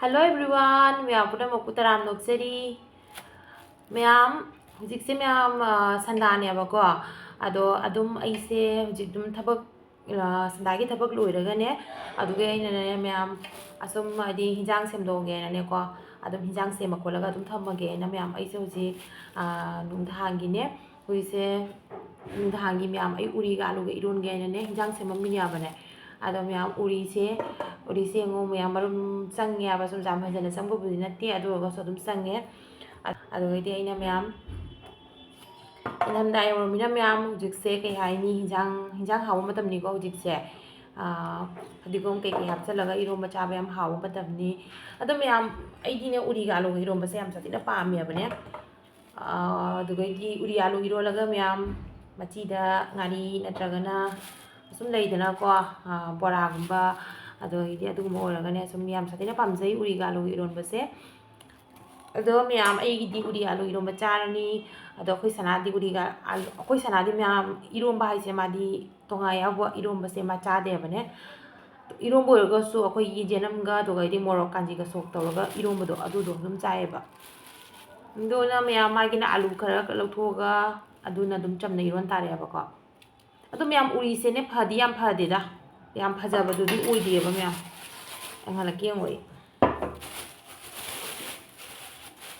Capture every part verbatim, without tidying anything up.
Hello everyone, ꯃꯌꯥꯝ ꯄꯨꯝꯅꯃꯛꯄꯨ ꯇꯔꯥꯝꯅ ꯑꯣꯛꯆꯔꯤ꯫ ꯃꯌꯥꯝ, ꯍꯧꯖꯤꯛꯁꯦ ꯃꯌꯥꯝ, ꯑ, ꯁꯟꯗꯥꯅꯦꯕꯀꯣ꯫ ꯑꯗꯣ ꯑꯗꯨꯝ ꯑꯩꯁꯦ ꯍꯧꯖꯤꯛ ꯑꯗꯨꯝ ꯊꯕꯛ, ꯑ, ꯁꯟꯗꯥꯒꯤ ꯊꯕꯛ ꯂꯣꯏꯔꯒꯅꯦ, ꯑꯗꯨꯒꯤ ꯑꯩꯅꯅꯦ ꯃꯌꯥꯝ ꯑꯁꯨꯝ ꯍꯥꯏꯗꯤ ꯍꯤꯟꯖꯥꯡ ꯁꯦꯝꯗꯣꯛꯑꯒꯦꯅꯅꯦꯀꯣ, ꯑꯗꯨꯝ ꯍꯤꯟꯖꯥꯡ ꯁꯦꯝꯃ ꯈꯣꯠꯂꯒ ꯑꯗꯨꯝ ꯊꯝꯃꯒꯦꯅ ꯃꯌꯥꯝ ꯑꯩꯁꯦ ꯍꯧꯖꯤꯛ, ꯑ, ꯅꯨꯡꯗꯥꯡꯒꯤꯅꯦ, ꯍꯧꯖꯤꯛꯁꯦ ꯅꯨꯡꯗꯥꯡꯒꯤ ꯃꯌꯥꯝ ꯑꯩ ꯎꯔꯤꯒ ꯑꯂꯨꯒ ꯏꯔꯣꯟꯒꯦ ꯍꯥꯏꯅꯅꯦ ꯍꯤꯟꯖꯥꯡ ꯁꯦꯝꯃꯝꯃꯤꯅꯦꯕꯅꯦ꯫ ꯑꯗꯣ ꯃꯌꯥꯝ ꯎꯔꯤꯁꯦ, ꯎꯔꯤꯁꯦ ꯌꯦꯡꯉꯣ ꯃꯌꯥꯝ ꯃꯔꯨꯝ ꯆꯪꯉꯦ ꯍꯥꯏꯕ, ꯁꯨꯝ ꯌꯥꯝ ꯍꯦꯟꯖꯟꯅ ꯆꯪꯕꯕꯨꯗꯤ ꯅꯠꯇꯦ, ꯑꯗꯨ ꯑꯣꯏꯔꯒꯁꯨ ꯑꯗꯨꯝ ꯆꯪꯉꯦ꯫ ꯑ-, ꯑꯗꯨꯗꯩꯗꯤ ꯑꯩꯅ ꯃꯌꯥꯝ ꯏꯪꯊꯝꯊꯥ ꯌꯧꯔꯃꯤꯅ ꯃꯌꯥꯝ ꯍꯧꯖꯤꯛꯁꯦ ꯀꯩ ꯍꯥꯏꯅꯤ, ꯍꯤꯟꯖꯥꯡ, ꯍꯤꯟꯖꯥꯡ ꯍꯥꯎꯕ ꯃꯇꯝꯅꯤꯀꯣ ꯍꯧꯖꯤꯛꯁꯦ꯫ ꯑ, ꯐꯗꯤꯒꯣꯝ ꯀꯩꯀꯩ ꯍꯥꯞꯆꯤꯜꯂꯒ ꯏꯔꯣꯝꯕ ꯆꯥꯕ ꯌꯥꯝ ꯍꯥꯎꯕ ꯃꯇꯝꯅꯤ꯫ ꯑꯗꯣ ꯃꯌꯥꯝ ꯑꯩꯗꯤꯅꯦ ꯎꯔꯤꯒ ꯑꯂꯨꯒ ꯏꯔꯣꯝꯕꯁꯦ ꯌꯥꯝ ꯁꯥꯊꯤꯅ ꯄꯥꯝꯃꯦꯕꯅꯦ꯫ ꯑꯗꯨꯒꯩꯗꯤ ꯎꯔꯤ ꯑꯂꯨ ꯏꯔꯣꯜꯂꯒ ꯃꯌꯥꯝ ꯃꯆꯤꯗ ꯉꯥꯔꯤ ꯅꯠꯇ꯭ꯔꯒꯅ ꯁꯨꯝ ꯂꯩꯗꯅꯀꯣ, ꯕꯣꯔꯥꯒꯨꯝꯕ, ꯑꯗꯨꯗꯒꯤꯗꯤ ꯑꯗꯨꯒꯨꯝꯕ ꯑꯣꯏꯔꯒꯅꯦ ꯁꯨꯝ ꯌꯥꯝ ꯁꯥꯊꯤꯅ ꯄꯥꯝꯖꯩ ꯎꯔꯤꯒ ꯑꯂꯨ ꯏꯔꯣꯟꯕꯁꯦ꯫ ꯑꯗꯣ ꯃꯌꯥꯝ ꯑꯩꯒꯤꯗꯤ ꯎꯔꯤ ꯑꯂꯨ ꯏꯔꯣꯟꯕ ꯆꯥꯔꯅꯤ꯫ ꯑꯗꯣ ꯑꯩꯈꯣꯏ ꯁꯅꯥꯗꯤ ꯎꯔꯤꯒ ꯑꯂꯨ, ꯑꯩꯈꯣꯏ ꯁꯅꯥꯗꯤ ꯃꯌꯥꯝ ꯏꯔꯣꯟꯕ ꯍꯥꯏꯁꯦ ꯃꯥꯗꯤ ꯇꯣꯉꯥꯟ ꯌꯥꯎꯕ ꯏꯔꯣꯟꯕꯁꯦ ꯃꯥ ꯆꯥꯗꯦꯕꯅꯦ꯫ ꯏꯔꯣꯟꯕ ꯑꯣꯏꯔꯒꯁꯨ ꯑꯩꯈꯣꯏꯒꯤ ꯌꯦꯅꯝꯒ ꯑꯗꯨꯒꯩꯗꯤ ꯃꯣꯔꯣꯛ ꯀꯥꯟꯖꯤꯒ ꯁꯣꯛ ꯇꯧꯔꯒ ꯏꯔꯣꯟꯕꯗꯣ ꯑꯗꯨꯗꯣ ꯑꯗꯨꯝ ꯆꯥꯏꯌꯦꯕ꯫ ꯑꯗꯨꯅ ꯃꯌꯥꯝ ꯃꯥꯒꯤꯅ ꯑꯂꯨ ꯈꯔ ꯂꯧꯊꯣꯛꯑꯒ ꯑꯗꯨꯅ ꯑꯗꯨꯝ ꯆꯝꯅ ꯏꯔꯣꯟ ꯇꯥꯔꯦꯕꯀꯣ꯫ ꯑꯗꯣ ꯃꯌꯥꯝ ꯎꯔꯤꯁꯦꯅꯦ ꯐꯗꯤ ꯌꯥꯝ ꯐꯗꯦꯗ, ꯌꯥꯝ ꯐꯖꯕꯗꯨꯗꯤ ꯑꯣꯏꯗꯦꯕ ꯃꯌꯥꯝ꯫ ꯌꯦꯡꯍꯜꯂꯛꯀꯦ ꯌꯦꯡꯉꯣ ꯑꯩ꯫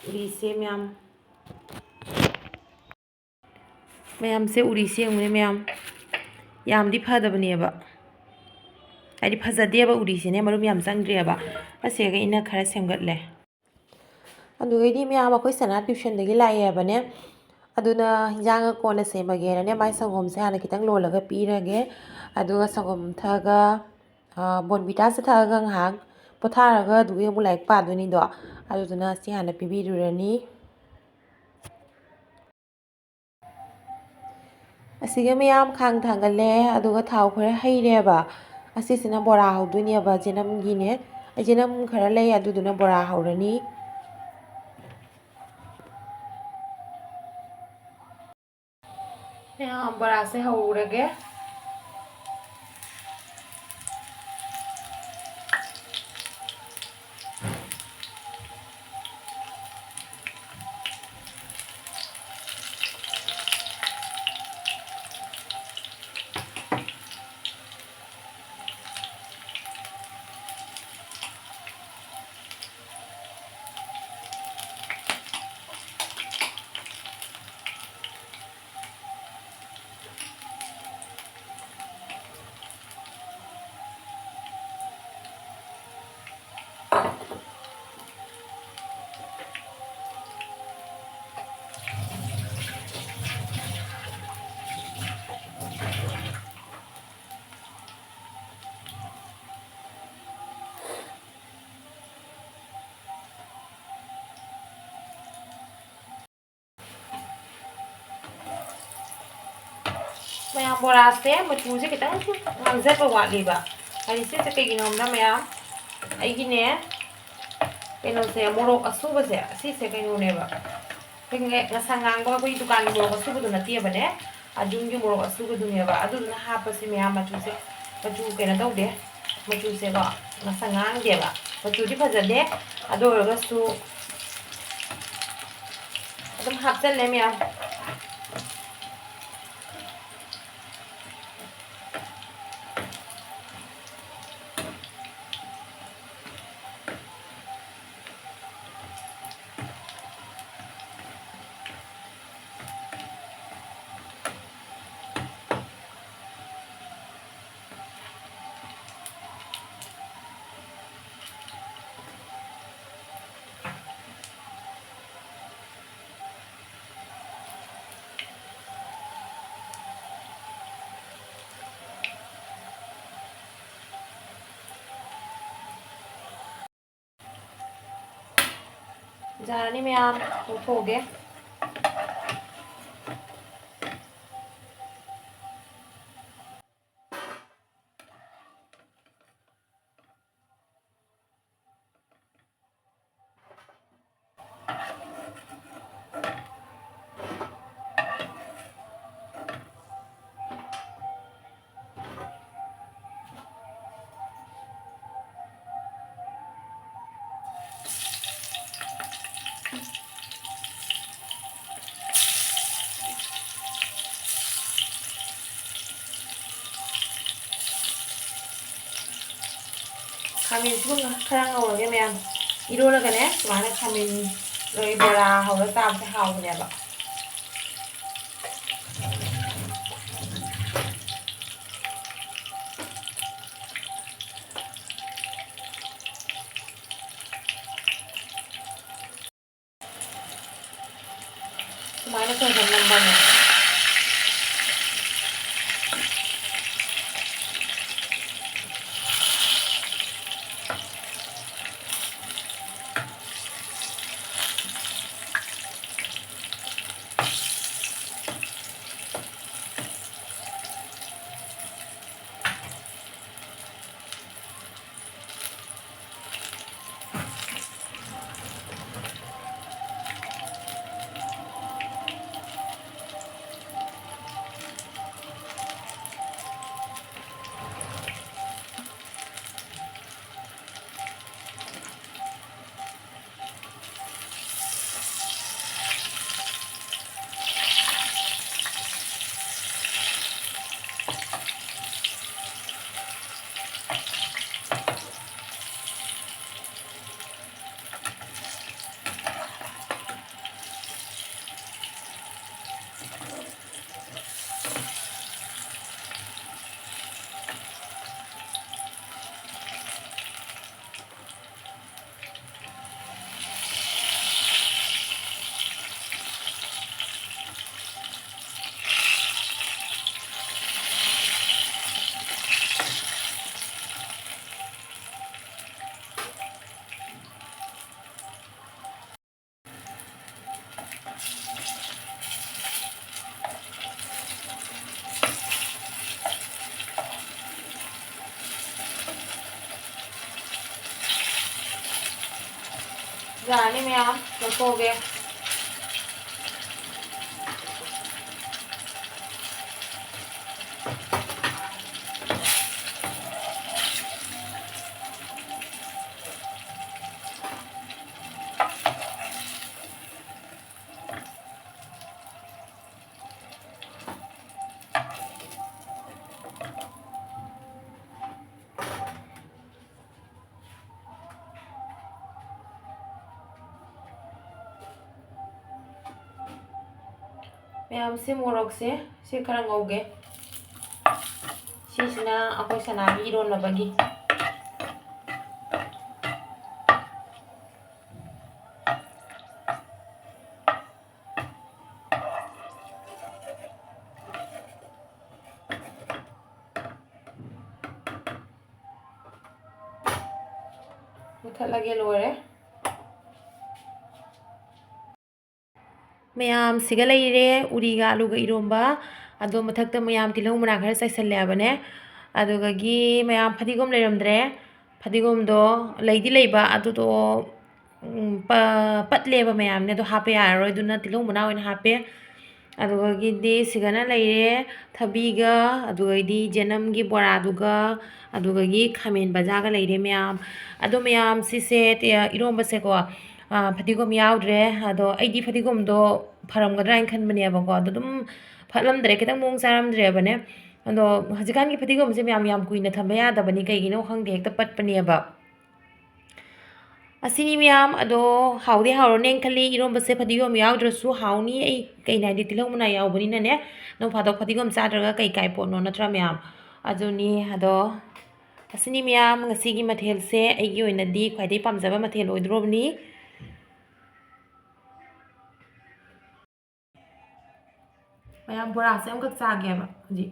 ꯎꯔꯤꯁꯦ ꯃꯌꯥꯝ, ꯃꯌꯥꯝꯁꯦ ꯎꯔꯤꯁꯦ ꯌꯦꯡꯉꯨꯅꯦ ꯃꯌꯥꯝ꯫ ꯌꯥꯝꯗꯤ ꯐꯗꯕꯅꯦꯕ꯫ ꯍꯥꯏꯗꯤ ꯐꯖꯗꯦꯕ ꯎꯔꯤꯁꯤꯅꯦ, ꯃꯔꯨꯝ ꯌꯥꯝ ꯆꯪꯗ꯭ꯔꯦꯕ꯫ ꯑꯁꯤꯒ ꯑꯩꯅ ꯈꯔ ꯁꯦꯝꯒꯠꯂꯦ꯫ ꯑꯗꯨꯒꯩꯗꯤ ꯃꯌꯥꯝ ꯑꯩꯈꯣꯏ ꯁꯅꯥ tuitionꯗꯒꯤ ꯂꯥꯛꯑꯦ ꯍꯥꯏꯕꯅꯦ꯫ ꯑꯗꯨꯅ ꯍꯤꯟꯖꯥꯡꯒ ꯀꯣꯟꯅ ꯁꯦꯝꯃꯒꯦꯅꯅꯦ ꯃꯥꯏ ꯁꯪꯒꯣꯝꯁꯦ ꯍꯥꯟꯅ ꯈꯤꯇꯪ ꯂꯣꯜꯂꯒ ꯄꯤꯔꯒꯦ꯫ ꯑꯗꯨꯒ ꯁꯪꯒꯣꯝ ꯊꯛꯑꯒ, ꯑ, Bournvitaꯁꯦ ꯊꯛꯑꯒ ꯉꯥꯏꯍꯥꯛ ꯄꯣꯊꯥꯔꯒ ꯑꯗꯨꯒꯤ ꯑꯃꯨꯛ ꯂꯥꯏꯔꯤꯛ ꯄꯥꯗꯣꯏꯅꯤꯗꯣ꯫ ꯑꯗꯨꯗꯨꯅ ꯁꯤ ꯍꯥꯟꯅ ꯄꯤꯕꯤꯔꯨꯔꯅꯤ꯫ ꯑꯁꯤꯒ ꯃꯌꯥꯝ ꯈꯥꯡ ꯊꯥꯡꯒꯠꯂꯦ, ꯑꯗꯨꯒ ꯊꯥꯎ ꯈꯔ ꯍꯩꯔꯦꯕ꯫ ꯑꯁꯤꯁꯤꯅ ꯕꯣꯔꯥ ꯍꯧꯗꯣꯏꯅꯦꯕ, ꯆꯦꯅꯝꯒꯤꯅꯦ꯫ ꯑꯩ ꯆꯦꯅꯝ ꯈꯔ ꯂꯩ, ꯑꯗꯨꯗꯨꯅ ꯕꯣꯔꯥ ꯍꯧꯔꯅꯤ꯫ ꯃꯌꯥꯝ ꯕꯣꯔꯥꯁꯦ ꯍꯧꯔꯒꯦ꯫ ꯃꯌꯥꯝ, ꯕꯣꯔꯥꯁꯦ ꯃꯆꯨꯁꯦ ꯈꯤꯇꯪ ꯉꯥꯡꯖꯕ ꯋꯥꯠꯂꯤꯕ꯫ ꯍꯥꯏꯗꯤ ꯁꯤꯁꯦ ꯀꯩꯒꯤꯅꯣ ꯍꯥꯏꯕꯗ, ꯃꯌꯥꯝ, ꯑꯩꯒꯤꯅꯦ, ꯀꯩꯅꯣꯁꯦ, ꯃꯣꯔꯣꯛ ꯑꯁꯨꯕꯁꯦ, ꯑꯁꯤꯁꯦ ꯀꯩꯅꯣꯅꯦꯕ, ꯑꯩꯈꯣꯏꯒꯤ ꯉꯁꯪ ꯉꯥꯡꯕ, ꯑꯩꯈꯣꯏꯒꯤ ꯗꯨꯀꯥꯟꯒꯤ ꯃꯣꯔꯣꯛ ꯑꯁꯨꯕꯗꯨ ꯅꯠꯇꯦꯕꯅꯦ, ꯑꯗꯨꯝꯒꯤ ꯃꯣꯔꯣꯛ ꯑꯁꯨꯕꯗꯨꯅꯦꯕ꯫ ꯑꯗꯨꯗꯨꯅ ꯍꯥꯞꯄꯁꯦ ꯃꯌꯥꯝ, ꯃꯆꯨꯁꯦ, ꯃꯆꯨ ꯀꯩꯅꯣ ꯇꯧꯗꯦ, ꯃꯆꯨꯁꯦꯀꯣ, ꯉꯁꯪ ꯉꯥꯡꯗꯦꯕ꯫ ꯃꯆꯨꯗꯤ ꯐꯖꯗꯦ, ꯑꯗꯨ ꯑꯣꯏꯔꯒꯁꯨ ꯑꯗꯨꯝ ꯍꯥꯞꯆꯜꯂꯦ ꯃꯌꯥꯝ꯫ ꯌꯥꯔꯅꯤ ꯃꯌꯥꯝ, ꯂꯧꯊꯣꯛꯑꯒꯦ꯫ ꯈꯥꯃꯦꯟꯁꯤꯕꯨ ꯈꯔ ꯉꯧꯔꯒꯦ ꯃꯌꯥꯝ꯫ ꯏꯔꯣꯜꯂꯒꯅꯦ, ꯁꯨꯃꯥꯏꯅ ꯈꯥꯃꯦꯟ ꯂꯣꯏ ꯕꯣꯔꯥ ꯍꯧꯔ ꯆꯥꯕꯁꯦ ꯍꯥꯎꯕꯅꯦꯕ꯫ ꯁꯨꯃꯥꯏꯅ ꯈꯔ ꯈꯔ ꯅꯝꯕꯅꯦ꯫ ꯌꯥꯔꯅꯤ ꯃꯌꯥꯝ, ꯂꯧꯊꯣꯛꯑꯒꯦ꯫ ꯃꯌꯥꯝꯁꯦ, ꯃꯣꯔꯣꯛꯁꯦ ꯁꯤ ꯈꯔ ꯉꯧꯒꯦ꯫ ꯁꯤꯁꯤꯅ ꯑꯩꯈꯣꯏ ꯁꯅꯥꯒꯤ ꯏꯔꯣꯟꯅꯕꯒꯤ꯫ ꯃꯨꯊꯠꯂꯒꯦ, ꯂꯣꯏꯔꯦ꯫ ꯃꯌꯥꯝꯁꯤꯒ ꯂꯩꯔꯦ, ꯎꯔꯤꯒ ꯑꯂꯨꯒ ꯏꯔꯣꯝꯕ꯫ ꯑꯗꯣ ꯃꯊꯛꯇ ꯃꯌꯥꯝ ꯇꯤꯜꯍꯧ ꯃꯅꯥ ꯈꯔ ꯆꯥꯏꯁꯜꯂꯦ ꯍꯥꯏꯕꯅꯦ꯫ ꯑꯗꯨꯗꯒꯤ ꯃꯌꯥꯝ ꯐꯗꯤꯒꯣꯝ ꯂꯩꯔꯝꯗ꯭ꯔꯦ꯫ ꯐꯗꯤꯒꯣꯝꯗꯣ ꯂꯩꯗꯤ ꯂꯩꯕ, ꯑꯗꯨꯗꯣ, ꯎꯝ, ꯄ-, ꯄꯠꯂꯦꯕ ꯃꯌꯥꯝꯅꯦ, ꯑꯗꯣ ꯍꯥꯞꯄ ꯌꯥꯔꯔꯣꯏ, ꯑꯗꯨꯅ ꯇꯤꯜꯍꯧ ꯃꯅꯥ ꯑꯣꯏꯅ ꯍꯥꯞꯄꯦ꯫ ꯑꯗꯨꯗꯒꯤꯗꯤ ꯁꯤꯒꯅ ꯂꯩꯔꯦ, ꯊꯕꯤꯒ, ꯑꯗꯨꯗꯒꯤꯗꯤ ꯖꯦꯅꯝꯒꯤ ꯕꯣꯔꯥꯗꯨꯒ, ꯑꯗꯨꯗꯒꯤ ꯈꯥꯃꯦꯟ ꯕꯖꯥꯒ ꯂꯩꯔꯦ ꯃꯌꯥꯝ꯫ ꯑꯗꯣ ꯃꯌꯥꯝ, ꯁꯤꯁꯦ ꯇꯦ-, ꯏꯔꯣꯝꯕꯁꯦꯀꯣ, ꯑꯥ, ꯐꯗꯤꯒꯣꯝ ꯌꯥꯎꯗ꯭ꯔꯦ꯫ ꯑꯗꯣ ꯑꯩꯗꯤ ꯐꯗꯤꯒꯣꯝꯗꯣ ꯐꯔꯝꯒꯗ꯭ꯔꯥ ꯍꯥꯏꯅ ꯈꯟꯕꯅꯦꯕꯀꯣ, ꯑꯗꯣ ꯑꯗꯨꯝ ꯐꯠꯂꯝꯗ꯭ꯔꯦ, ꯈꯤꯇꯪ ꯃꯑꯣꯡ ꯆꯥꯔꯝꯗ꯭ꯔꯦꯕꯅꯦ꯫ ꯑꯗꯣ ꯍꯧꯖꯤꯛꯀꯥꯟꯒꯤ ꯐꯗꯤꯒꯣꯝꯁꯦ ꯃꯌꯥꯝ ꯌꯥꯝ ꯀꯨꯏꯅ ꯊꯝꯕ ꯌꯥꯗꯕꯅꯤ, ꯀꯩꯒꯤꯅꯣ ꯈꯪꯗꯦ, ꯍꯦꯛꯇ ꯄꯠꯄꯅꯦꯕ꯫ ꯑꯁꯤꯅꯤ ꯃꯌꯥꯝ꯫ ꯑꯗꯣ ꯍꯥꯎꯗꯤ ꯍꯥꯎꯔꯅꯦꯅ ꯈꯜꯂꯤ꯫ ꯏꯔꯣꯝꯕꯁꯦ ꯐꯗꯤꯒꯣꯝ ꯌꯥꯎꯗ꯭ꯔꯁꯨ ꯍꯥꯎꯅꯤ꯫ ꯑꯩ ꯀꯩꯅꯣ ꯍꯥꯏꯗꯤ ꯇꯤꯜꯍꯧ ꯃꯅꯥ ꯌꯥꯎꯕꯅꯤꯅꯅꯦ, ꯅꯣꯡ ꯐꯥꯗꯣꯛ ꯐꯗꯤꯒꯣꯝ ꯆꯥꯗ꯭ꯔꯒ ꯀꯩ ꯀꯥꯏ ꯄꯣꯠꯅꯣ, ꯅꯠꯇ꯭ꯔꯥ ꯃꯌꯥꯝ? ꯑꯗꯨꯅꯤ꯫ ꯑꯗꯣ ꯑꯁꯤꯅꯤ ꯃꯌꯥꯝ, ꯉꯁꯤꯒꯤ ꯃꯊꯦꯜꯁꯦ ꯑꯩꯒꯤ ꯑꯣꯏꯅꯗꯤ ꯈ꯭ꯋꯥꯏꯗꯩ ꯄꯥꯝꯖꯕ ꯃꯊꯦꯜ ꯑꯣꯏꯗ꯭ꯔꯣꯕꯅꯤ꯫ ꯃꯌꯥꯝ, ꯕꯣꯔꯥꯁꯦ ꯑꯃꯈꯛ ꯆꯥꯒꯦꯕ ꯍꯧꯖꯤꯛ꯫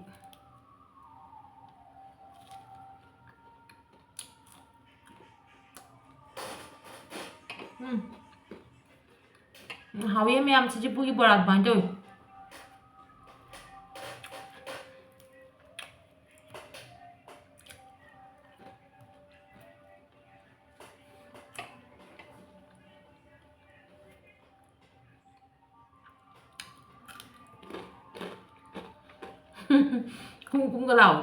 ꯎꯝ꯫ ꯎꯝ, ꯍꯥꯎꯋꯦ ꯃꯌꯥꯝ, ꯁꯤꯖꯤꯄꯨꯒꯤ ꯕꯣꯔꯥ ꯑꯗꯨꯃꯥꯏꯅ ꯇꯧꯋꯤ꯫ ꯀꯨꯝ ꯀꯨꯝꯒ ꯂꯥꯎ꯫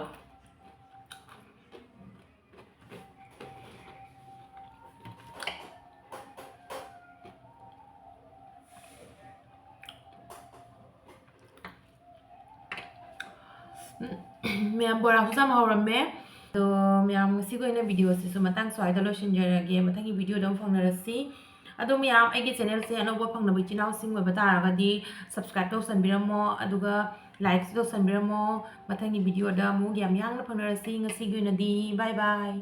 ꯎꯝ, ꯃꯌꯥꯝ, ꯕꯣꯔꯥꯁꯨ ꯆꯥꯕ ꯍꯧꯔꯝꯃꯦ꯫ ꯑꯗꯣ ꯃꯌꯥꯝ, ꯉꯁꯤꯒꯤ ꯑꯣꯏꯅ ꯚꯤꯗꯤꯑꯣꯁꯤꯁꯨ ꯃꯇꯥꯡ ꯁ꯭ꯋꯥꯏꯗ ꯂꯣꯏꯁꯤꯟꯖꯔꯒꯦ꯫ ꯃꯊꯪꯒꯤ ꯚꯤꯗꯤꯑꯣꯗ ꯑꯃꯨꯛ ꯐꯪꯅꯔꯁꯤ꯫ ꯑꯗꯣ ꯃꯌꯥꯝ, ꯑꯩꯒꯤ ꯆꯦꯅꯦꯜꯁꯦ ꯑꯅꯧꯕ ꯐꯪꯅꯕ ꯏꯆꯤꯟ ꯏꯅꯥꯎꯁꯤꯡ ꯑꯣꯏꯕ ꯇꯥꯔꯒꯗꯤ subscribe ꯇꯧꯁꯟꯕꯤꯔꯝꯃꯣ, ꯑꯗꯨꯒ like ꯁꯨ ꯇꯧꯁꯟꯕꯤꯔꯝꯃꯣ꯫ ꯃꯊꯪꯒꯤ ꯚꯤꯗꯤꯑꯣꯗ ꯑꯃꯨꯛ ꯌꯥꯝ ꯌꯥꯡꯅ ꯐꯪꯅꯔꯁꯤ꯫ ꯉꯁꯤꯒꯤ ꯑꯣꯏꯅꯗꯤ bye bye꯫